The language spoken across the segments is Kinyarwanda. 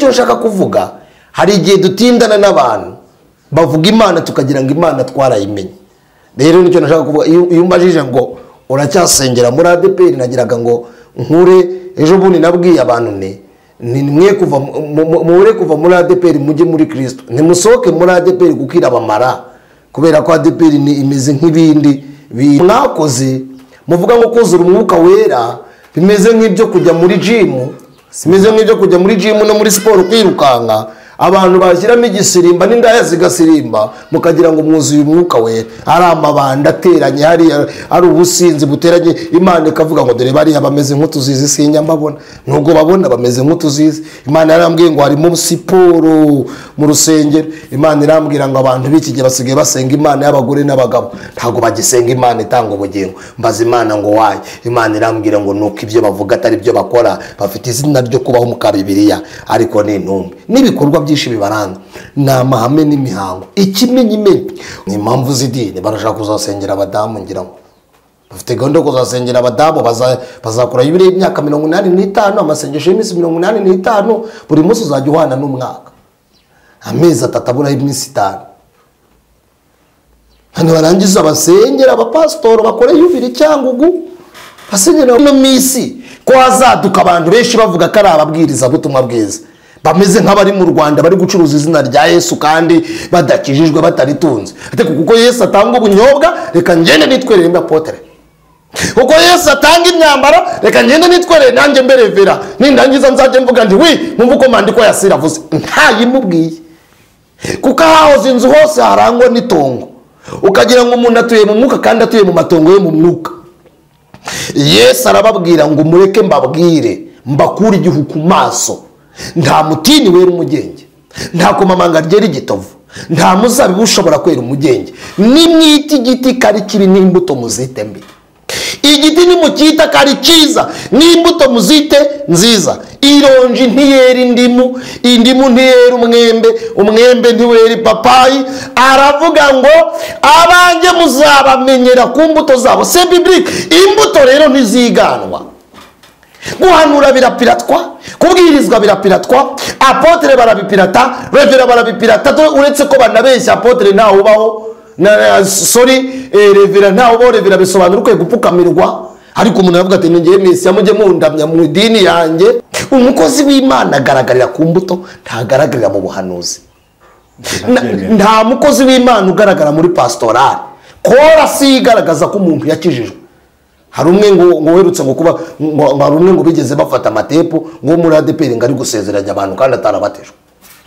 Icyo nshaka kuvuga, hari igihe dutindana n'abantu bavuga Imana tukagira ngo Imana twarayimenye. Rero nicyo nashaka kuvuga. Iyo umbajije ngo uracyasengera muri ADEPR, nagiraga ngo nkure ejo bundi nabwiye abantu ni mwe kuva mure kuva muri ADEPR mujye muri Kristo, ntimusohoke muri ADEPR kuko irabamara, kubera ko ADEPR ni imeze nk'ibindi mwakoze muvuga ngo kuzura umwuka wera bimeze nk'ibyo kujya muri gym, bimeze nk'ibyo kujya muri gym no muri siporo kwirukanka, abantu bashyiramo igisirimba n'indaya zigasirimba mukagira ngo mwuzuye umwuka wera. Ari amabanda ateranye, ari ubusinzi buteranye, Imana ikavuga ngo dore bariya bameze nk'utuzizi, sinya mbabona, nubwo babona bameze nk'utuzizi. Imana yarambwiye ngo harimo siporo mu rusengero. Imana irambwira ngo abantu b'iki gihe basigaye basenga Imana y'abagore n'abagabo, ntabwo bagisenga Imana itanga ubugingo. Mbaza Imana ngo wayi, Imana irambwira ngo nuko ibyo bavuga atari byo bakora, bafite izina ryo kubaho mu Bibiliya ariko ni intumbi n'ibikorwa byinshi bibaranga, ni amahame n'imihango. Ikimenyimenyi ni impamvu z'idini, barashaka kuzasengera abadamu, ngira ngo bafite gahunda yo kuzasengera abadamu, bazakora yubile y'imyaka 85, amasengesho y'iminsi 85, buri munsi uzajya uhana n'umwaka, amezi atatu aburaho iminsi 5. Hano barangiza basengera abapasitori bakore yubile Cyangugu, basengera no minsi ko hazaduka abantu benshi bavuga ko ari ababwiriza butumwa bwiza, bameze nk'abari mu Rwanda bari gucuruza izina rya Yesu kandi badakijijwe bataritunze. Ariko kuko Yesu atanga ubunyobwa, reka ngende nitwerere mbe apotre. Kuko Yesu atanga imyambaro, reka ngende nitwerere nanjye mbe revera. Nindangiza nzajye mvuga nti wi mwumva uko mandiko ya Sira avuze, ntayimubwiye. Kuko ahahoze inzu hose harangwa n'itongo, ukagira ngo umuntu atuye mu mwuka kandi atuye mu matongo yo mu mwuka. Yesu arababwira ngo mureke mbabwire, mbakure igihu ku maso. Nta mutini wera umugenge, nta komamanga ryera igitovu, nta muzabibu ushobora kwera umugenge. Nimwita igiti kari kibi n'imbuto muzite mbi, igiti nimukita kari cyiza n'imbuto muzite nziza. Ironji ntiyera indimu, indimu ntiyera umwembe, umwembe ntiwera ipapayi. Aravuga ngo abanjye muzabamenyera ku mbuto zabo. C'est biblique. Imbuto rero ntiziganwa. Guhanura birapiratwa, kubwirizwa birapiratwa, apotre barabipirata, revera barabipirata. Uretse ko banabeshya apotre ntawe ubaho, sorry, revera ntawe ubaho. Revera bisobanura ukwiye gupfukamirwa, ariko umuntu aravuga ati ngiye Mesiya mujye mundamya mu idini yanjye. Umukozi w'Imana agaragarira ku mbuto, ntagaragarira mu buhanuzi. Nta mukozi w'Imana ugaragara muri pastorale. Kora si igaragaza ko umuntu yakijijwe. Hari umwe ngo werutse ngo kuba ngo hari umwe ngo bigeze bafata amatepo ngo muri ADEPR ngo ari gusezeranya abantu kandi atarabatejwe.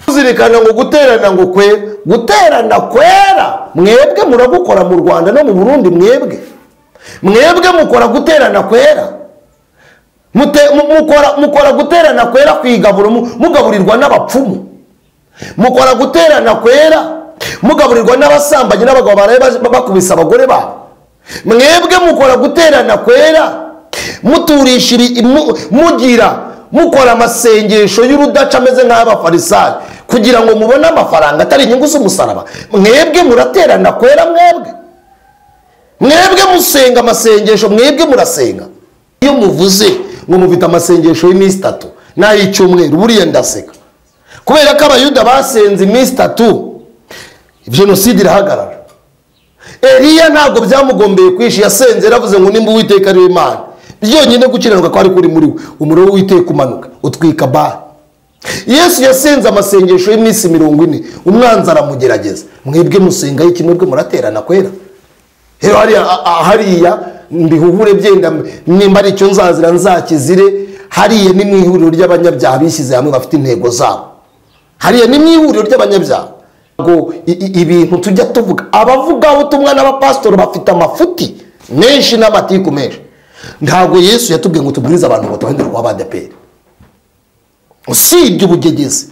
Kuzirikana ngo guterana ngo kwe guterana kwera, mwebwe muragukora mu Rwanda no mu Burundi, mwebwe mukora guterana kwera, mukora guterana kwera kwigabura, mugaburirwa n'abapfumu, mukora guterana kwera mugaburirwa n'abasambanyi n'abagabo baraye bakubisa abagore babo. Mwebwe mukora guterana kwera, muturishiri mugira mukora amasengesho y'urudaca ameze nk'abafarisayo kugira ngo mubone amafaranga atari inyungu z'umusaraba. Mwebwe muraterana kwera, mwebwe musenga amasengesho, mwebwe murasenga. Iyo muvuze ngo mufite amasengesho y'iminsi 3 n'ay'icyumweru, buriya ndaseka, kubera ko abayuda basenze iminsi 3 jenoside irahagarara. Eliya ntabwo byamugombeye kwishi, yasenze yaravuze ngo nimba Uwiteka ari Imana byonyine gukiranuka kwari kuri muri we, umuriro w'Uwiteka umanuka utwika Baali. Yesu yasenze amasengesho y'iminsi 40, umwanzi aramugerageza. Mwebwe musenga iki? Mwebwe muraterana kwera. Rero hariya mbihuhure byenda, nimba ari icyo nzazira nzakizire. Hariya ni mu ihuriro ry'abanyabyaha bishyize hamwe bafite intego zabo. Hariya ni mu ihuriro ry'abanyabyaha. Ngo ibintu tujya tuvuga, abavuga ubutumwa n'abapasitori bafite amafuti menshi n'amatiku menshi. Ntabwo Yesu yatubwiye ngo tubwirize abantu ngo tuhindure kuba ADEPR. Usibye ubugegezi,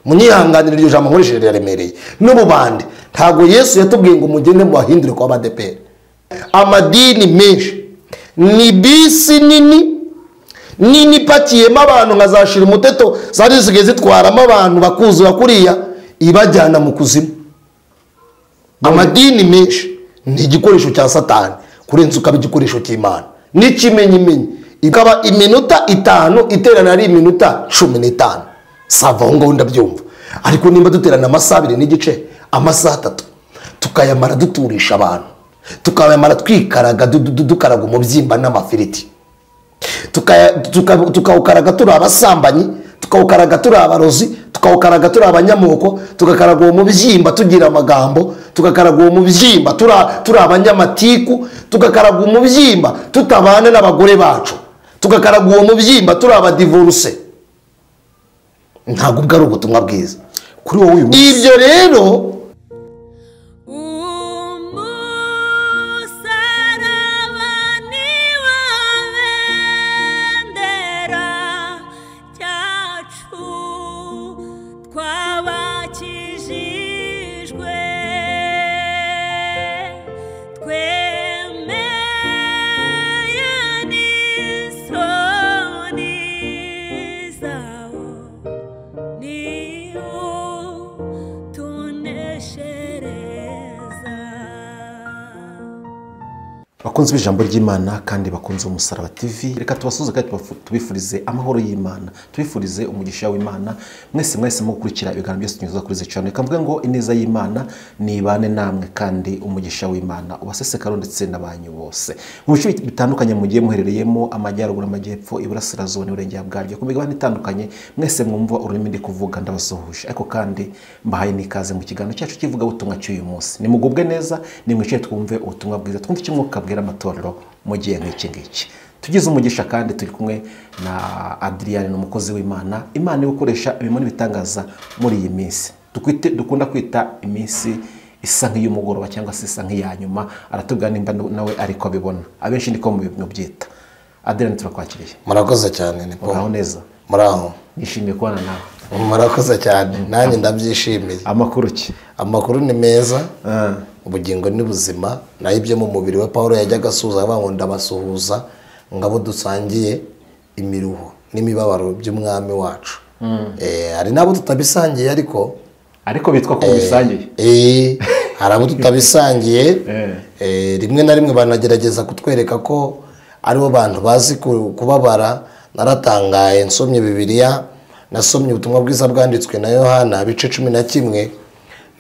munyihanganire iryo jambo nkoresheje riraremereye, n'ububande. Ntabwo Yesu yatubwiye ngo mugende mubahindure kuba ADEPR. Amadini menshi ni bisi nini nini ipakiyemo abantu nka za shira umuteto zari zisigaye zitwaramo abantu bakuzura kuriya, ibajyana mu kuzimu. Amadini menshi ni igikoresho cya Satani kurenza ukaba igikoresho cy'Imana. N'ikimenyimenyi ikaba iminota 5 iterana ari iminota 15. Sava aho ngaho ndabyumva. Ariko nimba duterana amasaha 2.5, amasaha 3, tukayamara duturisha abantu, tukayamara twikaraga dukaraga umubyimba n'amafiriti, tukawukaraga turi abasambanyi, tukawukaraga turi abarozi, tukawukaraga turi abanyamoko, tugakaraga uwo mubyimba tugira amagambo, tugakaraga uwo mubyimba turi abanyamatiku, tugakaraga umubyimba tutabana n'abagore bacu, tugakaraga uwo mubyimba turi abadivorce. Ntabwo ubwo ari ubutumwa bwiza kuri wowe uyu munsi. Ibyo rero bakunze ijambo ry'Imana kandi bakunze Umusaraba TV, reka tubasuze kandi tubifurize amahoro y'Imana, tubifurize umugisha w'Imana. Mwese mwese mu gukurikira ibiganiro byose tunyuza kuri izi channel, reka mvuge ngo ineza y'Imana nibane namwe kandi umugisha w'Imana ubasesekaro ndetse n'abanyu bose mu bice bitandukanye mugiye muherereyemo, amajyaruguru, amajyepfo, iburasirazuba n'uburengerazuba bwaryo, ku migabane itandukanye. Mwese mwumva ururimi ndi kuvuga ndabasuhuje, ariko kandi mbahaye n'ikaze mu kiganiro cyacu kivuga ubutumwa cy'uyu munsi. Nimugubwe neza, nimwicare twumve ubutumwa bwiza, twumve icyo Umwuka abwira amatorero mu gihe nk'iki ngiki. Tugize umugisha kandi turi kumwe na Adrian, ni umukozi w'Imana. Imana igukoresha imirimo n'ibitangaza muri iyi minsi dukunda kwita iminsi isa nk'iy'umugoroba cyangwa se isa nk'iya nyuma. Aratubwira nimba nawe ariko abibona, abenshi niko mubyita. Adrian, turakwakiriye. Murakoze cyane. Ni muraho neza? Muraho. Nishimiye kubana nawe. Murakoze cyane, nanjye ndabyishimiye. Amakuru ki? Amakuru ni meza. Ubugingo ni buzima. Naho ibyo mu mubiri wa Paulo yajyaga asuhuza avuga ngo ndabasuhuza ngabo dusangiye imiruho n'imibabaro by'umwami wacu. Hari nabo tutabisangiye ariko bitwa ko bisangiye. Hari abo tutabisangiye. Rimwe na rimwe banagerageza kutwereka ko aribo bantu bazi kubabara. Naratangaye nsomye Bibiliya, nasomye ubutumwa bwiza bwanditswe na Yohana ibice 11,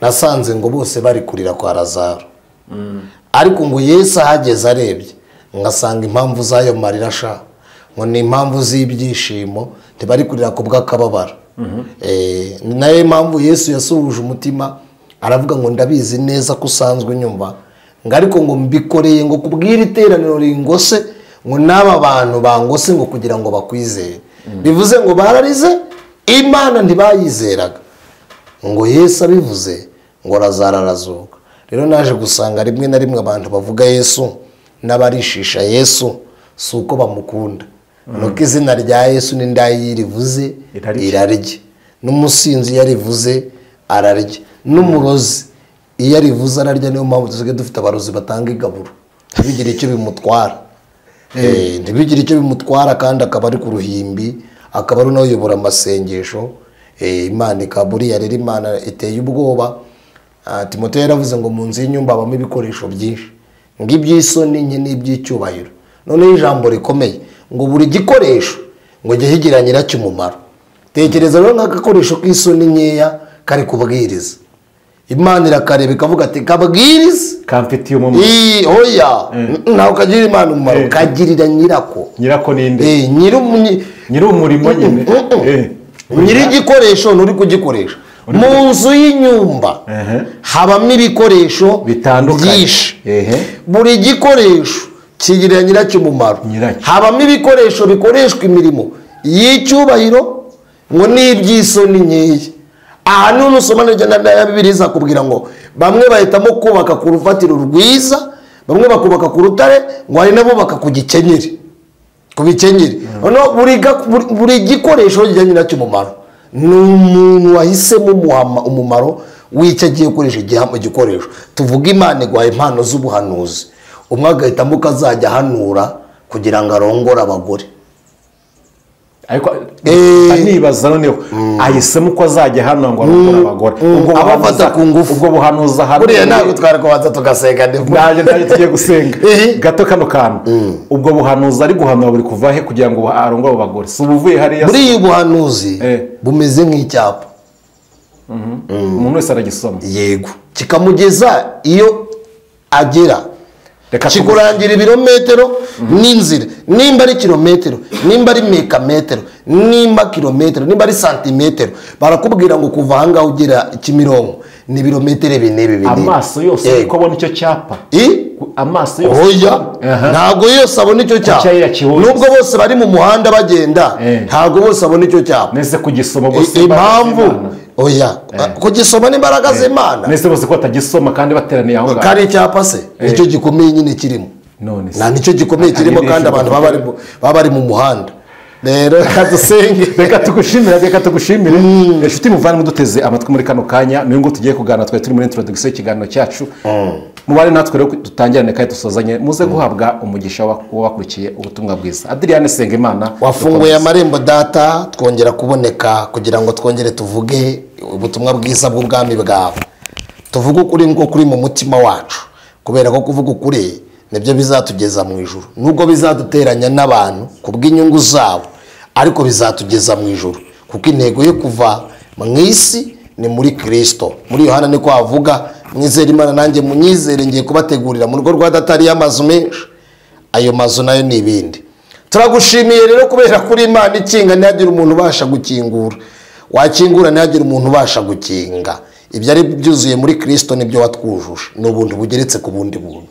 nasanze ngo bose bari kurira kwa Lazaro. Ariko ngo Yesu ahageze arebye ngasanga impamvu zayo marira sha ngo ni impamvu z'ibyishimo, ntibari kurira ku bw'akababaro. Ni nayo impamvu Yesu yasuhuje umutima aravuga ngo ndabizi neza ko usanzwe unyumva, ngo ariko ngo mbikoreye ngo kubwira iteraniro ringose, ngo n'aba bantu bangose ngo kugira ngo bakwizere. Bivuze ngo bararize, Imana ntibayizeraga. Ngo Yesu abivuze ngo Lazaro arazuka. Rero naje gusanga rimwe na rimwe abantu bavuga Yesu n'abarishisha Yesu si uko bamukunda, nuko izina rya Yesu n'indayi rivuze irarya, n'umusinzi iyo arivuze ararya, n'umurozi iyo arivuze ararya. Niyo mpamvu dusigaye dufite abarozi batanga igaburo, ntibigire icyo bimutwara. Ntibigire icyo bimutwara, kandi akaba ari ku ruhimbi, akaba ari n'uyobora amasengesho. Imana ikaburiya rero Imana iteye ubwoba. Timoteyo yaravuze ngo mu nzu y'inyumba habamo ibikoresho byinshi, ngo iby'isoni nke n'iby'icyubahiro. Noneho ijambo rikomeye ngo buri gikoresho ngo jye kigira nyiracyo umumaro. Tekereza rero nk'agakoresho k'isoni nkeya kari kubwiriza, Imana irakareba ikavuga ati kabwiriza kamfitiye umumaro. Oya, ntawe kagirira Imana umumaro, kagirira nyirako. Nyirako ninde? Nyiri umurimo nyine. Nyiri igikoresho nturi kugikoresha. Mu nzu y'inyumba habamo ibikoresho byinshi, buri gikoresho kigirira nyiracyo umumaro. Habamo ibikoresho bikoreshwa imirimo y'icyubahiro ngo n'iby'isoni nkeya. Aha niho nusoma na Bibiliya izakubwira ngo bamwe bahitamo kubaka ku rufatiro rwiza, bamwe bakubaka ku rutare, ngo hari n'abubaka ku gikenyeri, ku bikenyeri. Buri gikoresho kigira nyiracyo umumaro. Ni umuntu wahisemo umumaro w'icyo agiye gukoresha igikoresho. Tuvuga Imana iguha impano z'ubuhanuzi, umwe agahitamo ko azajya ahanura kugira ngo arongore abagore. Ariko nibaza noneho ahisemo uko azajya hano ngo arongore abagore, ubwo abafata ku ngufu, ubwo buhanuza hano. Buriya ntabwo twari kubanza tugasenga, naje tugiye gusenga gato kano kantu. Ubwo buhanuza ari guhanura buri kuva he kugira ngo arongore abo bagore? Si ubuvuye hariya? Buriya ubuhanuzi bumeze nk'icyapa, umuntu wese aragisoma, yego, kikamugeza iyo agera, kikurangira ibirometero n'inzira, nimba ari kilometero, nimba ari mekametero, nimba kilometero, nimba ari santimetero, barakubwira ngo kuva aha ngaha ugera Kimironko ni ibirometero bine bibiri. Amaso yose uko abona icyo cyapa, amaso yose, oya, ntabwo yose abona icyo cyapa, nubwo bose bari mu muhanda bagenda, ntabwo bose abona icyo cyapa. Nese kugisoma bose impamvu, oya, kugisoma n'imbaraga z'Imana. Nese bose ko batagisoma kandi bateraniye aho ngaho? Kari icyapa se nicyo gikomeye nyine kirimo, nta nicyo gikomeye kirimo, kandi abantu baba bari mu muhanda. Rero reka dusenge, reka tugushimire inshuti muvandimwe duteze amatwi muri kano kanya. Niyo ngo tugiye kuganira, twari turi muri introduction y'ikiganiro cyacu. Mubare natwe rero dutangirane kandi dusozanye, muze guhabwa umugisha w'abakurikiye ubutumwa bwiza. Adriane Sengimana, wafunguye amarembo data, twongera kuboneka kugira ngo twongere tuvuge ubutumwa bwiza bw'ubwami bwawe, tuvuge ukuri ngo kuri mu mutima wacu, kubera ko kuvuga ukuri nibyo bizatugeza mu ijuru, nubwo bizaduteranya n'abantu kubw'inyungu zabo, ariko bizatugeza mu ijuru, kuko intego yo kuva mu isi ni muri Kristo. Muri Yohana niko avuga, mwizere Imana nanjye munyizere, ngiye kubategurira mu rugo rwa data hariyo amazu menshi, ayo mazu nayo ni ibindi. Turagushimiye rero kubera kuri Imana ikinga, ntihagire umuntu ubasha gukingura, wakingura ntihagire umuntu ubasha gukinga. Ibyo ari byuzuye muri Kristo nibyo watwujuje, ni ubuntu bugeretse ku bundi buntu.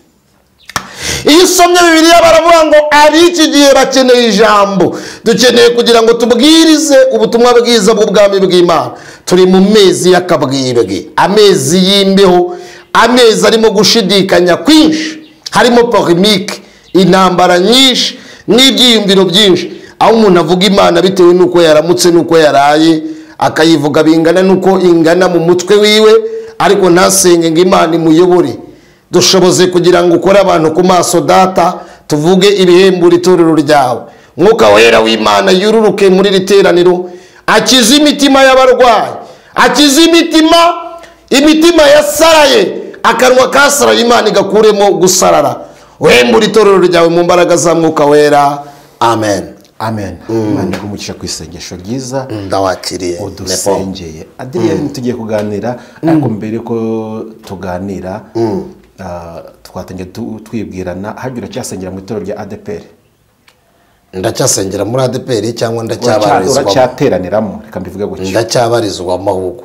Iyo usomye Bibiliya baravuga ngo ab'iki gihe bakeneye ijambo, dukeneye kugira ngo tubwirize ubutumwa bwiza bw'ubwami bw'Imana. Turi mu mezi y'akabwibwe, amezi y'imbeho, amezi arimo gushidikanya kwinshi, harimo polemike, intambara nyinshi n'ibyiyumviro byinshi, aho umuntu avuga Imana bitewe n'uko yaramutse n'uko yaraye, akayivuga bingana n'uko ingana mu mutwe wiwe, ariko ntasenge ngo Imana imuyobore. Dushoboze kugira ngo ukore abantu ku maso data, tuvuge ibihembura itorero ryawe. Mwuka wera w'Imana yururuke muri iri teraniro, akize imitima y'abarwayi, akize imitima yasaraye, akanwa kasaraye Imana igakuremo gusarara. Uhembura itorero ryawe mu mbaraga za Mwuka wera. Amen. Amen. Imana iguhe ku isengesho ryiza ndawakiriye udusengeye. Adrien, tugiye kuganira, ariko mbere ko tuganira twatangiye twibwirana, hagira uracyasengera mu itorero rya ADPR? Ndacyasengera muri ADPR cyangwa ndacyabarizwamo? Uracyateraniramo, reka mbivuge gutyo. Ndacyabarizwamo ahubwo.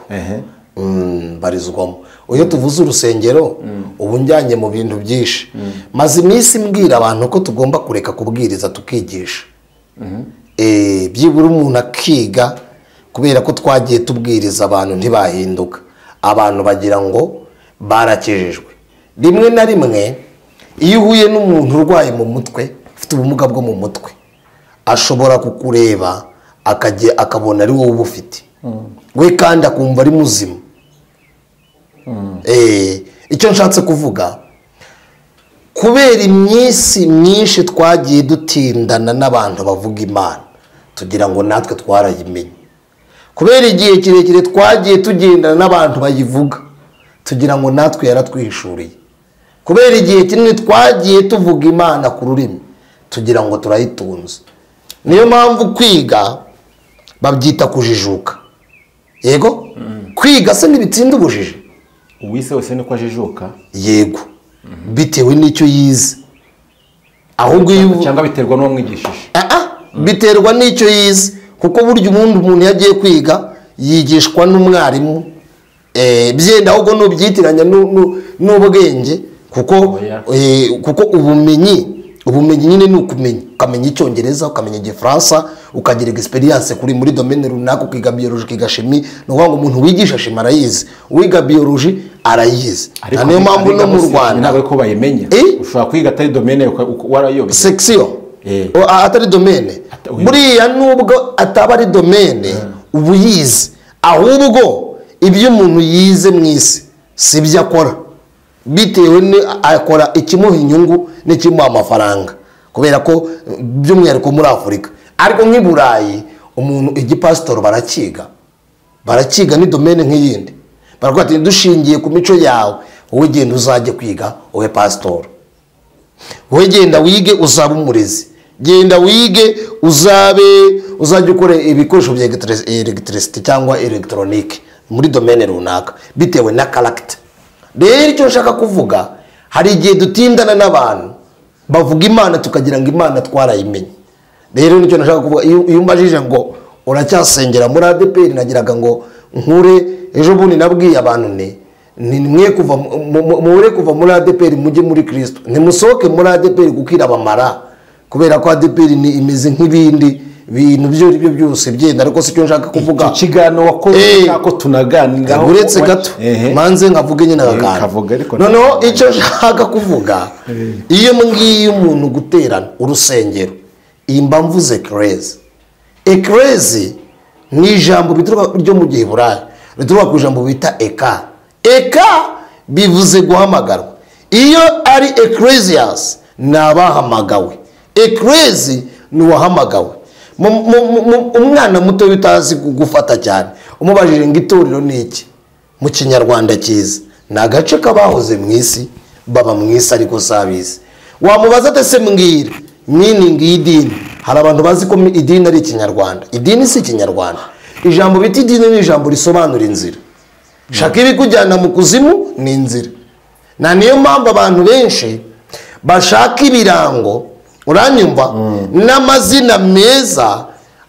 Mbarizwamo. Iyo tuvuze urusengero ubu njyanye mu bintu byinshi. Maze iminsi mbwira abantu ko tugomba kureka kubwiriza tukigisha. Byibura umuntu akiga, kubera ko twagiye tubwiriza abantu ntibahinduka, abantu bagira ngo barakijijwe. Rimwe na rimwe iyo uhuye n'umuntu urwaye mu mutwe, ufite ubumuga bwo mu mutwe, ashobora kukureba akabona ari wowe ubufite, we kandi akumva ari muzima. Icyo nshatse kuvuga, kubera iminsi myinshi twagiye dutindana n'abantu bavuga Imana, tugira ngo natwe twarayimenye. Kubera igihe kirekire twagiye tugendana n'abantu bayivuga, tugira ngo natwe yaratwihishuriye. Kubera igihe kinini twagiye tuvuga Imana ku rurimi, tugira ngo turayitunze. Niyo mpamvu kwiga babyita kujijuka. Yego, kwiga se ntibitsinda ubujiji. Uwise wese niko ajijuka. Yego, bitewe n'icyo yize. Ahubwo cyangwa biterwa n'uwamwigishije. Biterwa n'icyo yize, kuko burya ubundi umuntu yagiye kwiga yigishwa n'umwarimu. Byenda ahubwo nubyitiranya n'ubwenge, kuko kuko ubumenyi nyine ni ukumenya, ukamenya icyongereza, ukamenya igifaransa, ukagira experience kuri muri domaine runaka, ukiga biology, ukiga chimie. Ni ukuvuga ngo umuntu wigisha chimie arayizi, uwiga biology arayizi. Niyo mpamvu no mu Rwanda ntabwo ko bayimenya, ushobora kwiga atari domaine warayobye section atari domaine. Buriya nubwo ataba ari domaine ubu yize, ahubwo ibyo umuntu yize mu isi si byo akora, bitewe akora ikimuha inyungu n'ikimuha amafaranga, kubera ko by'umwihariko muri Afurika. Ariko nk'i Burayi Umuntu igipasitoro barakiga ni domaine nk'iyindi. Baravuga ati dushingiye ku mico yawe, wowe genda uzajye kwiga wowe pasitoro, wowe genda wige uzabe umurezi, genda wige uzabe uzajya ukora ibikoresho bya electricity cyangwa electronique muri domaine runaka bitewe na character. Rero icyo nshaka kuvuga, hari igihe dutindana n'abantu bavuga Imana tukagira ngo Imana twarayimenye. Rero nicyo nashaka kuvuga. Iyo umbajije ngo uracyasengera muri ADEPR, nagiraga ngo nkure ejo bundi nabwiye abantu ni mwe kuva mure kuva muri ADEPR mujye muri Kristo, ntimusohoke muri ADEPR kuko irabamara, kubera ko ADEPR ni imeze nk'ibindi bintu byo byo byose byenda. Ariko si cyo nshaka kuvuga. Icyo kiganiro wakoze nshaka tunaganiraho uretse gato manze nkavuge nyine akaganiro. Noneho icyo nshaka kuvuga, iyo mbwiye umuntu guterana urusengero, imba mvuze eklezi. Eklezi ni ijambo bituruka ryo mu Giheburayo, rituruka ku ijambo bita eka. Eka bivuze guhamagarwa. Iyo ari eklesias ni abahamagawe, eklezi ni uwahamagawe. Umwana muto utazi gufata cyane umubajije ngo itorero ni iki mu Kinyarwanda cyiza, ni agace k'abahoze mu isi, baba mu isi ariko sabizi. Wamubaza ate se mbwira meaning y'idini? Hari abantu bazi ko idini ari Ikinyarwanda. Idini si Ikinyarwanda. Ijambo bita idini ni ijambo risobanura inzira. Shaka ibikujyana mu kuzimu ni inzira. Na niyo mpamvu abantu benshi bashaka ibirango, uranyumva, n'amazina meza,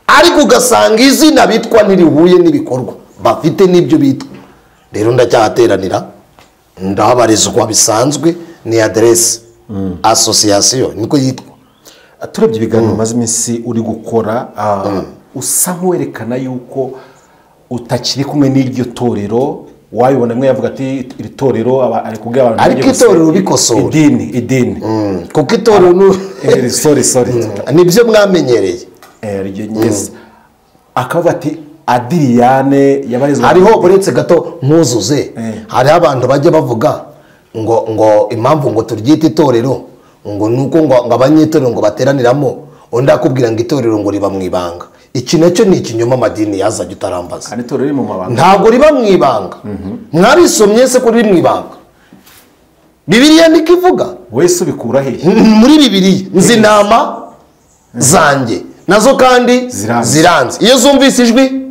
ariko ugasanga izina bitwa ntirihuye n'ibikorwa bafite n'ibyo bitwa. Rero ndacyahateranira, ndahabarizwa bisanzwe, ni adresse association niko yitwa. Turebye ibiganiro maze iminsi uri gukora, usa nk'uwerekana yuko utakiri kumwe n'iryo torero. Wabibona mwe yavuga ati iri torero ari kubwira abantu, ariko itorero bikosora idini kuko itorero sorry nibyo mwamenyereye. Yes. Akavuga ati Adriyane yabarizwa hariho uretse gato nkuzuze. Hariho abantu bajya bavuga ngo impamvu ngo turyite itorero ngo nuko ngo abanyitorero ngo bateraniramo, undi akubwira ngo itorero ngo riba mu ibanga. Iki nacyo ni ikinyoma amadini yazajya utarambaza. Kandi itorero riri mu mabanga, ntabwo riba mu ibanga. Mwarisomye se ko riri mu ibanga? Bibiliya niko ivuga. Wese ubikura hehe? Muri Bibiliya nzi intama zanjye nazo kandi ziranze, iyo zumvise ijwi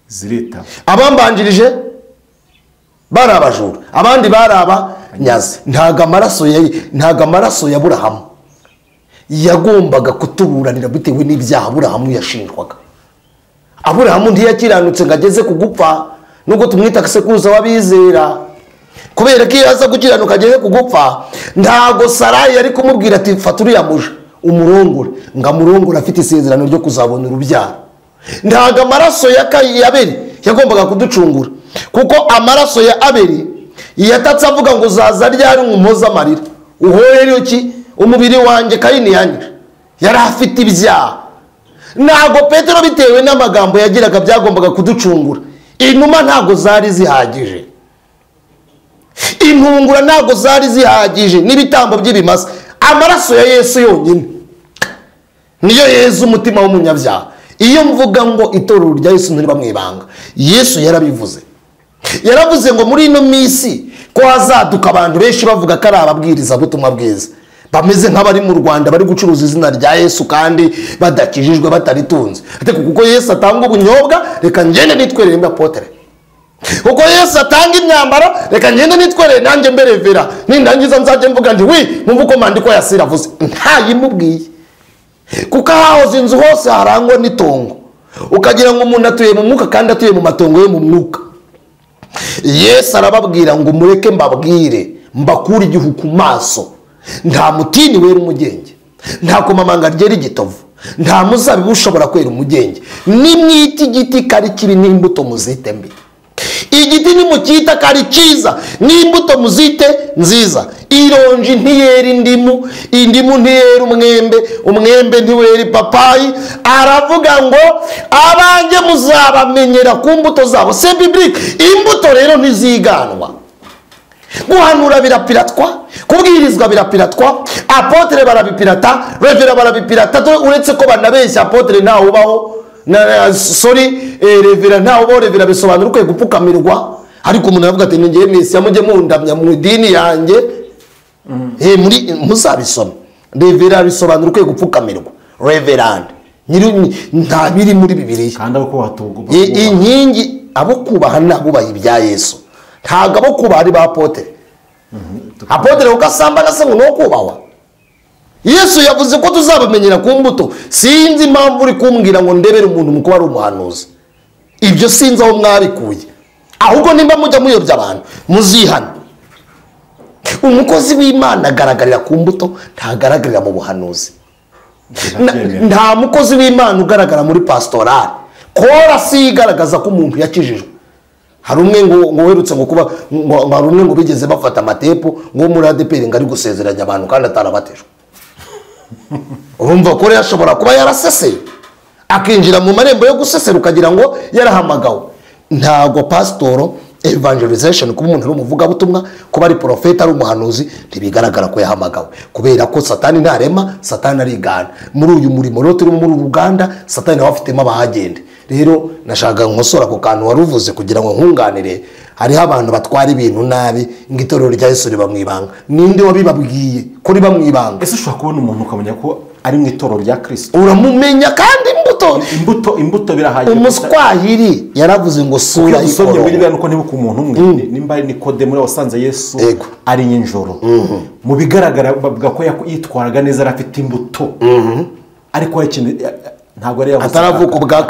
zirita. Abambanjirije bari abajura, abandi bari abanyazi. Ntago amaraso ya Aburahamu yagombaga kutuburanira bitewe n'ibyaha Aburahamu yashinjwaga. Aburahamu ntiyakiranutse ngo ageze ku gupfa, nubwo tumwita sekuruza w'abizera, kubera ko iyo aza gukiranuka ageze ku gupfa, ntago Sarayi yari kumubwira ati fata uriya muja umurongore, ngo amurongore afite isezerano ryo kuzabona urubyaro. Ntago amaraso ya Abeli yagombaga kuducungura, kuko amaraso ya Abeli yatatse avuga ngo uzaza ryari umuhoza amarira, uhoye iki umubiri wanjye Kayini yanyishe. Yari afite ibyaha. Ntago Petero bitewe n'amagambo yagiraga byagombaga kuducungura. Inuma ntago zari zihagije, intungura ntago zari zihagije, n'ibitambo by'ibimasa. Amaraso ya Yesu yonyine niyo yeza umutima w'umunyabyaha. Iyo mvuga ngo itorero rya Yesu ntiriba mu ibanga, Yesu yarabivuze. Yaravuze ngo muri ino minsi ko hazaduka abantu benshi bavuga ko ari ababwiriza butumwa bwiza, bameze nk'abari mu Rwanda bari gucuruza izina rya Yesu kandi badakijijwe bataritunze. Ariko kuko Yesu atanga ubunyobwa, reka ngende nitwerere mba apotre. Kuko Yesu atanga imyambaro, reka ngende nitwerere nanjye mberevera, nindangiza nzajye mvuga nti wi mwumva uko mandiko ya Sira avuze. Ntayimubwiye. Kuko ahahoze inzu hose harangwa n'itongo, ukagira ngo umuntu atuye mu mwuka kandi atuye mu matongo yo mu mwuka. Yesu arababwira ngo mureke mbabwire, mbakure igihu ku maso. Nta mutini wera umugenge, nta komamanga ryera igitovu, nta muzabibu ushobora kwera umugenge. Nimwita igiti kari kibi n'imbuto muzite mbi. Igiti nimucyita kari cyiza n'imbuto muzite nziza. Ironji ntiyera indimu, indimu ntiyera umwembe, umwembe ntiwera ipapayi. Aravuga ngo abanjye muzabamenyera ku mbuto zabo. C'est biblique. Imbuto rero ntiziganwa. Guhanura birapiratwa, kubwirizwa birapiratwa, apotre barabipirata, revera barabipirata. Uretse ko banabeshya apotre ntawe ubaho, Sorry, revera ntawe bo revera bisobanura ukwiye gupfukamirwa, ariko umuntu aravuga ati ngiye mesiya mujye mundamya mu idini yanjye. Muri muzabisoma, revera bisobanura ukwiye gupfukamirwa, reverand nta biri muri Bibiliya. Kandi abo kubaha inkingi abo kubaha nabubaha ibya Yesu, ntabwo abo kubaha ari ba apotere. Apotere ugasambana se ngo no kubahwa. Yesu yavuze ko tuzabamenyera ku mbuto. Sinzi impamvu uri kumbwira ngo ndebere umuntu mu kuba ari umuhanuzi, ibyo sinzi aho mwabikuye. Ahubwo nimba mujya muyobya abantu muzihana. Umukozi w'Imana agaragarira ku mbuto, ntagaragarira mu buhanuzi. Nta mukozi w'Imana ugaragara muri pastorale. Kora si igaragaza ko umuntu yakijijwe. Hari umwe ngo werutse ngo kuba ngo hari umwe ngo bigeze bafata amatepo ngo muri ADPR ngo ari gusezeranya abantu kandi atarabatijwe. Urumva ko yashobora kuba yaraseseye akinjira mu marembo yo gusesera ukagira ngo yarahamagawe. Ntago pasitoro evangelization kuba umuntu ari umuvugabutumwa, kuba ari profeta ari umuhanuzi, ntibigaragara ko yahamagawe, kubera ko Satani ntarema, Satani arigana. Muri uyu murimo rero turimo muri Uganda, Satani nawe afitemo abahagende. Rero nashaka nkosora ku kantu waruvuze kugira ngo nkunganire. Hariho abantu batwara ibintu nabi ngo itorero rya Yesu riba mu ibanga. Ninde wabibabwiye ko riba mu ibanga? Ese ushobora kubona umuntu ukamenya ko ari mu itorero rya Kristo? Uramumenya kandi imbuto birahagije. Umuswahili yaravuze ngo sura y'ikoro. Usomye muri nuko nibuka umuntu umwe nimba ari Nikodemu wasanze Yesu ari nyinjoro. Mu bigaragara bavuga ko yitwaraga neza, arafite imbuto. Ariko ikintu ntabwo ari yavuze ataravuka ubwa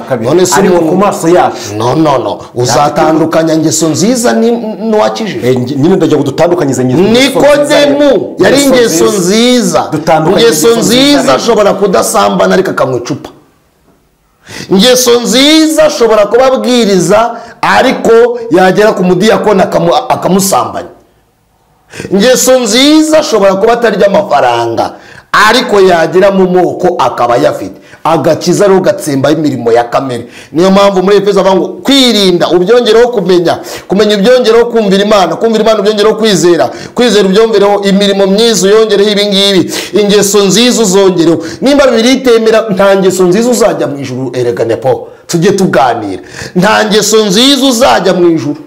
kabiri. None se ariko ku maso yacu no uzatandukanya ingeso nziza n'uwakijije. Nyine ndajya kudutandukanyiriza Nikodemu yari ingeso nziza. Ingeso nziza ashobora kudasambana ariko akanywa icupa. Ingeso nziza ashobora kubabwiriza ariko yagera ku mudiyakoni akamusambanya. Ingeso nziza ashobora kuba atarya amafaranga ariko yagera mu moko akaba yafite. Agakiza rero gatsemba imirimo ya kamere. Niyo mpamvu muri Efeso avuga ngo kwirinda ubyongereho kumenya, kumenya ubyongereho kumvira Imana, kumvira Imana ubyongereho kwizera, kwizera ubyongereho imirimo myiza, uyongereho ibi ngibi, ingeso nziza uzongereho. Nimba Bibiliya itemera nta ngeso nziza uzajya mu ijuru, erega nepo tujye tuganira. Nta ngeso nziza uzajya mu ijuru,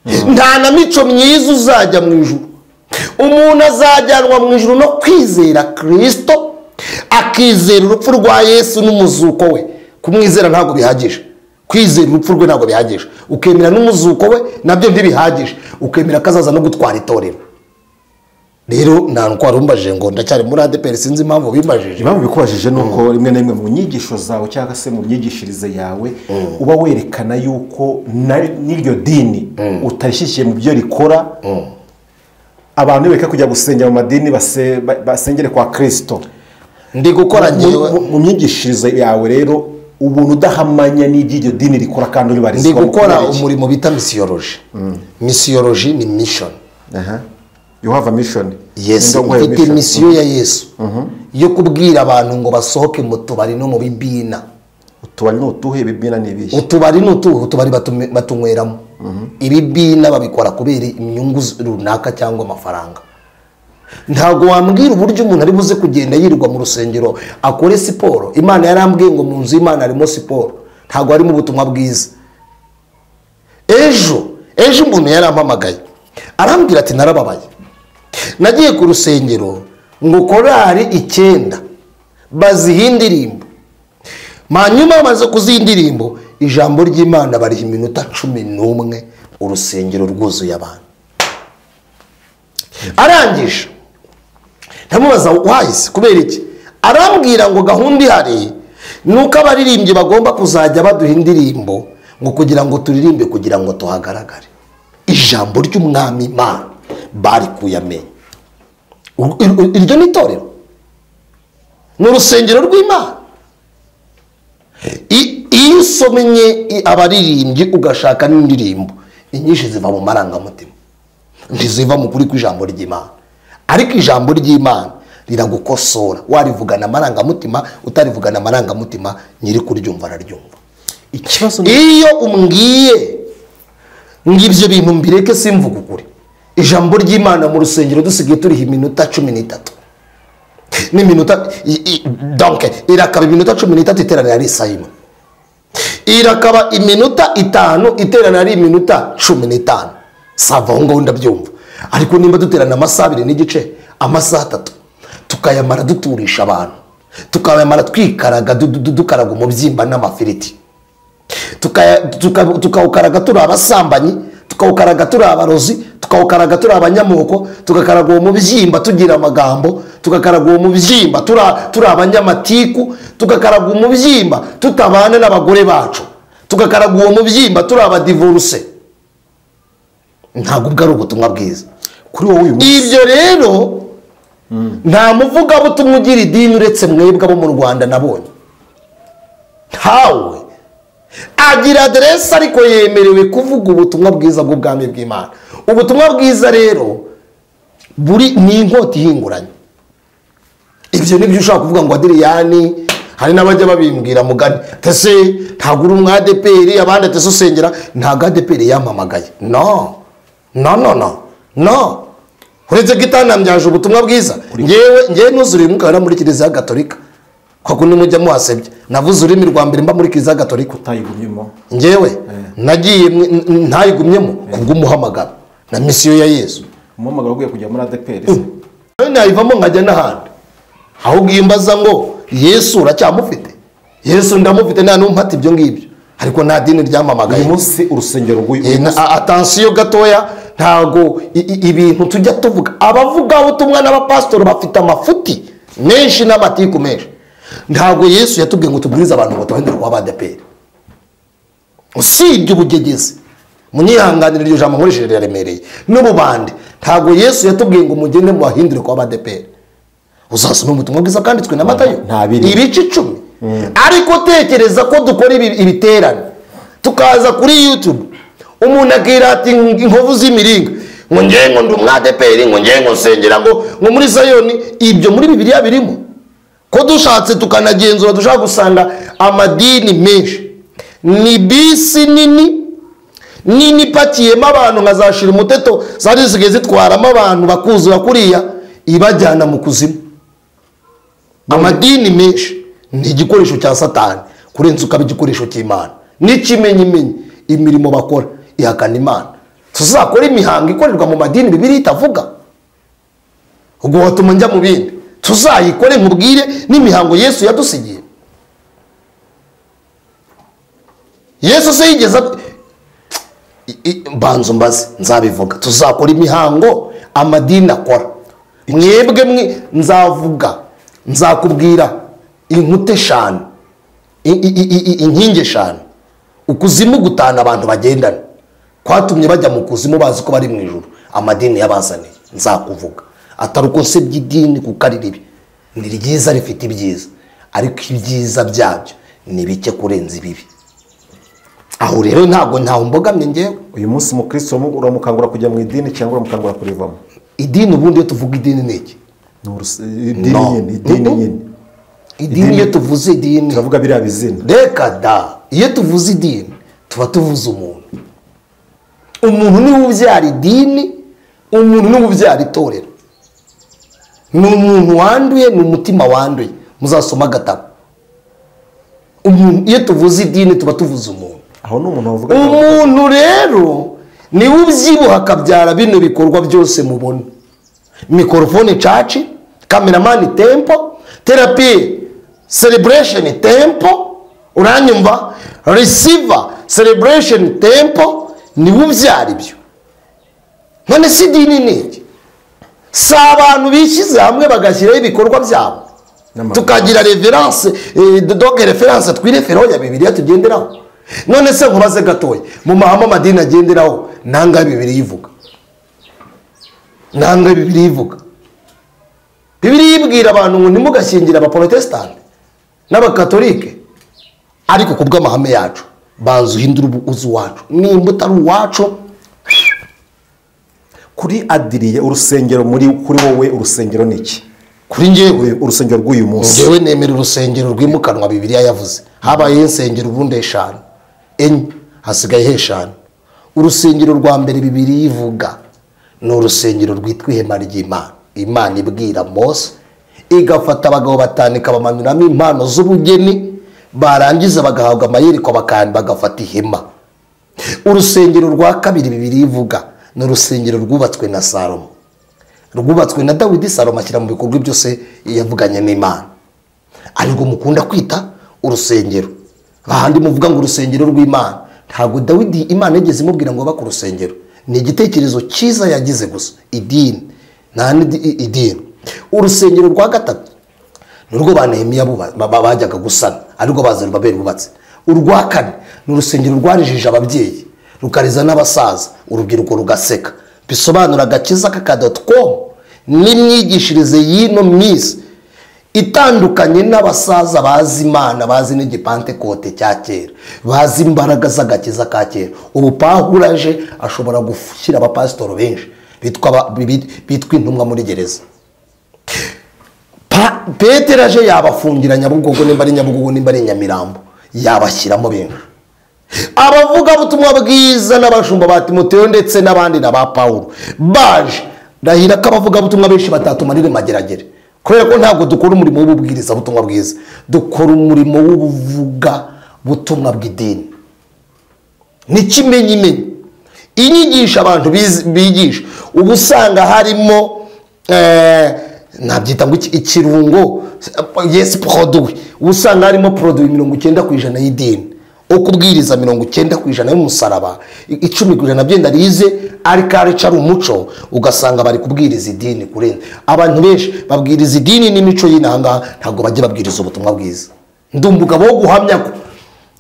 nta na mico myiza uzajya mu ijuru. Umuntu azajyanwa mu ijuru no kwizera Kristo, akizera urupfu rwa Yesu n'umuzuko we. Kumwizera ntabwo bihagije, kwizera urupfu rwe ntabwo bihagije, ukemera n'umuzuko we nabyo ntibihagije, ukemera kazaza no gutwara itorero. Rero nta ndwara umbajije ngo ndacyari muri ADPR, sinzi impamvu bimbajije. Impamvu bikubajije nuko rimwe na rimwe mu nyigisho zawe cyangwa se mu myigishirize yawe uba werekana yuko n'iryo dini utarishyikiye mu byo rikora. Abantu bareka kujya gusengera mu madini basengere kwa Kristo. Ndi gukora ngewe mu myigishirize yawe rero ubuntu udahamanya n'iby'iryo dini rikora kandi uribarizwa. Ndi gukora umurimo bita misiyoloji. Misiyoloji ni mission. You have a mission. Yes, mfite misiyo ya Yesu yo kubwira abantu ngo basohoke mu tubari no mu bibina. Utubari ni utuhe? Ibibina ni ibihe? Utubari ni utuhe? Utubari batunyweramo. Ibibina babikora kubera inyungu runaka cyangwa amafaranga. Ntabwo wambwira uburyo umuntu ari buze kugenda yirirwa mu rusengero akore siporo. Imana yarambwiye ngo mu nzu y'Imana harimo siporo, ntabwo harimo ubutumwa bwiza. Ejo umuntu yarampamagaye arambwira ati narababaye, nagiye ku rusengero ngo korari 9 baziha indirimbo, hanyuma bamaze kuziha indirimbo ijambo ry'Imana bariha iminota 11, urusengero rwuzuye abantu. Arangije ndamubaza wahise kubera iki, arambwira ngo gahunda ihari nuko abaririmbyi bagomba kuzajya baduha indirimbo ngo kugira ngo turirimbe kugira ngo tuhagaragare. Ijambo ry'umwami Imana barikuye amenyo. Iryo ni itorero, ni urusengero rw'Imana. Iyo usomye abaririmbyi ugashaka n'indirimbo inyinshi ziva mu marangamutima, ntiziva mu kuri kw'ijambo ry'Imana. Ariko ijambo ry'Imana riragukosora, warivugana amarangamutima utarivugana amarangamutima, nyiri kuryumva araryumva. Ikibazo iyo umbwiye ngo ibyo bintu mbireke simvuga ukuri, ijambo ry'Imana mu rusengero dusigaye turiha iminota 13. N'iminota donc irakaba iminota 13 iteranira ari isaha imwe. Irakaba iminota 5 iteranira ari iminota 15. Sava aho ngaho ndabyumva. Ariko nimba duterana amasaha 2.5, amasaha 3, tukayamara duturisha abantu, tukayamara twikaraga dukaraga umubyimba n'amafiriti, tukawukaraga turi abasambanyi, tukawukaraga turi abarozi, tukawukaraga turi abanyamoko, tugakaraga uwo mubyimba tugira amagambo, tugakaraga uwo mubyimba turi abanyamatiku, tugakaraga umubyimba tutabana n'abagore bacu, tugakaraga uwo mubyimba turi abadivorce. Ntabwo ubwo ari ubutumwa bwiza kuri wowe uyu munsi. Ibyo rero nta muvugabutumwa ugira idini uretse mwebwe abo mu Rwanda nabonye. Ntawe agira aderesi ariko yemerewe kuvuga ubutumwa bwiza bw'ubwami bw'Imana. Ubutumwa bwiza rero buri ni inkota ihinguranye. Ibyo nibyo ushaka kuvuga ngo Adiriyani, hari n'abajya babimbwira mugani tese ntabwo uri umwa ADPR, abandi tese usengera, ntabwo ADPR yampamagaye. No no no no no, uretse ko itanambyaje ubutumwa bwiza. Ngewe nuzuriye umwuka wera muri Kiliziya Gatolika, kwa kundi mujya muhasebye. Navuze ururimi rwa mbere mba muri Kiliziya Gatolika. Utayigumyemo? Ngewe nagiye ntayigumyemo kubw'umuhamagaro na misiyo ya Yesu. Umuhamagaro ugiye kujya muri ADPR se? Nayivamo nkajya n'ahandi. Ahubwo iyo mbaza ngo Yesu uracyamufite? Yesu ndamufite, nta n'umpata ibyo ngibyo. Ariko nta dini ryamamagaye. Uyu munsi urusengero rw'uyu attention gatoya, ntago ibintu tujya tuvuga. Abavuga ubutumwa n'abapastori bafite amafuti menshi n'amatiku menshi. Ntago Yesu yatubwiye ngo tubwirize abantu ngo tubahindure kuba ADPR. Usibye ubugegezi, munyihanganire iryo jambo nkoresheje riraremereye, n'ububande. Ntago Yesu yatubwiye ngo mugende mubahindure kuba ADPR. Uzasoma ubutumwa bwiza bwanditswe na Matayo ibice 10. Ariko tekereza ko dukora ibiterane, tukaza kuri YouTube, umuntu akirata inkovu z'imiringa ngo ngewe ngo ndi umwa ADPR, ngo ngewe ngo nsengera ngo muri Sayoni. Ibyo muri Bibiliya birimo. Ko dushatse tukanagenzura dushaka gusanga amadini menshi ni bisi nini nini ipakiyemo abantu nka za shira umuteto zari zisigaye zitwaramo abantu bakuzura kuriya ibajyana mu kuzimu. Amadini menshi ni igikoresho cya Satani kurenza ukaba igikoresho cy'Imana. N'ikimenyimenyi imirimo bakora ihakana Imana. Tuzakora imihango ikorerwa mu madini Bibiliya itavuga, ubwo watuma njya mu bindi. Tuzayikore nkubwire n'imihango Yesu yadusigiye. Yesu se yigeze mbanzo mbaze nzabivuga. Tuzakora imihango amadini akora. Mwebwe mwe nzavuga, nzakubwira inkuta 5, inkingi 5, ukuzimu gutana abantu bagendana kwatumye bajya mu kuzimu bazi ko bari mu ijuru. Amadini yabazaniye nzakuvuga. Atari uko nsebye idini kuko ari ribi, ni ryiza rifite ibyiza, ariko ibyiza byabyo ni bike kurenza ibibi. Aho rero ntabwo ntaho mbogamye ngewe. Uyu munsi umukristo uramukangura kujya mu idini cyangwa uramukangura kurivamo? Idini ubundi iyo tuvuga idini ni iki? Idini nyine. Idini iyo tuvuze idini turavuga biriya bizina. Reka da, iyo tuvuze idini tuba tuvuze umuntu. Umuntu niwe ubyara idini, umuntu niwe ubyara itorero. Ni umuntu wanduye, ni umutima wanduye. Muzasoma agatabo. Iyo tuvuze idini tuba tuvuze umuntu. Aho ni umuntu wavuga. Umuntu rero niwe ubyibuha akabyara bino bikorwa byose mubona. Mikorofone church, cameraman temple, therapy celebration temple, uranyumva, receiver celebration temple, niwe ubyara ibyo. None si idini ni iki? Si abantu bishyize hamwe bagashyiraho ibikorwa byabo, tukagira reference, donc reference twireferaho ya Bibiliya tugenderaho. None se nkubaze gatoya, mu mahame amadini agenderaho nanga Bibiliya ivuga? Nanga Bibiliya ivuga? Bibiliya ibwira abantu ngo ntimugashyingire abaprotestante n'abakatolike, ariko kubw'amahame yacu banza uhindure uzi uwacu, nimba utari uwacu. Kuri Adiriye urusengero muri kuri wowe urusengero ni iki? Kuri njyewe urusengero rw'uyu munsi, njyewe nemera urusengero rwimukanwa Bibiliya yavuze. Habaye insengero ubundi 5, 4, hasigaye 5. Urusengero rwa mbere Bibiliya ivuga ni urusengero rwitwa ihema ry'Imana. Imana ibwira Mose Igafata abagabo batanu ikabamanuramo impano z'ubugeni, barangiza bagahabwa amayeriko bagafata ihema. Urusengero rwa kabiri Bibiliya ivuga ni urusengero rwubatswe na Salomo, rwubatswe na Dawidi. Salomo ashyira mu bikorwa byose yavuganye n'Imana, ariko mukunda kwita urusengero. Ahandi muvuga ngo urusengero rw'Imana, ntabwo Dawidi Imana yigeze imubwira ngo bake urusengero. Ni igitekerezo cyiza yagize gusa, idini nta idini. Urusengero rwa gatatu ni urwo ba Nehemiya bajyaga gusana, arirwo ba Zerubabeli bubatse. Urwa kane ni urusengero rwarijije ababyeyi, rukariza n'abasaza, urubyiruko rugaseka. Bisobanura agakiza kaka.com n'imyigishirize y'ino minsi itandukanye n'abasaza bazi Imana, bazi n'igipantekote cya kera, bazi imbaraga z'agakiza ka kera. Ubu Pawulo aje ashobora gushyira abapasitoro benshi bitwa intumwa muri gereza. Petero aje yabafungira Nyabugogo, nimba ari Nyabugogo, nimba ari Nyamirambo, yabashyiramo benshi. Abavugabutumwa bwiza n'abashumba ba Timoteyo ndetse n'abandi na ba Pawulo baje, ndahira ko abavugabutumwa benshi batatumarire mageragere, kubera ko ntabwo dukora umurimo w'ububwirizabutumwa bwiza, dukora umurimo w'ubuvugabutumwa bw'idini. Ni kimenyimenyi inyigisha abantu bigisha, uba usanga harimo nabyita ngo ikirungo, yes produit, usanga harimo produit 90% y'idini, ukubwiriza 90% y'umusaraba, 10% byenda rize ariko ari umuco. Ugasanga bari kubwiriza idini kurenza abantu benshi babwiriza idini n'imico y'inanga, ntabwo bajya babwiriza ubutumwa bwiza. Ndumbuka bo guhamya ko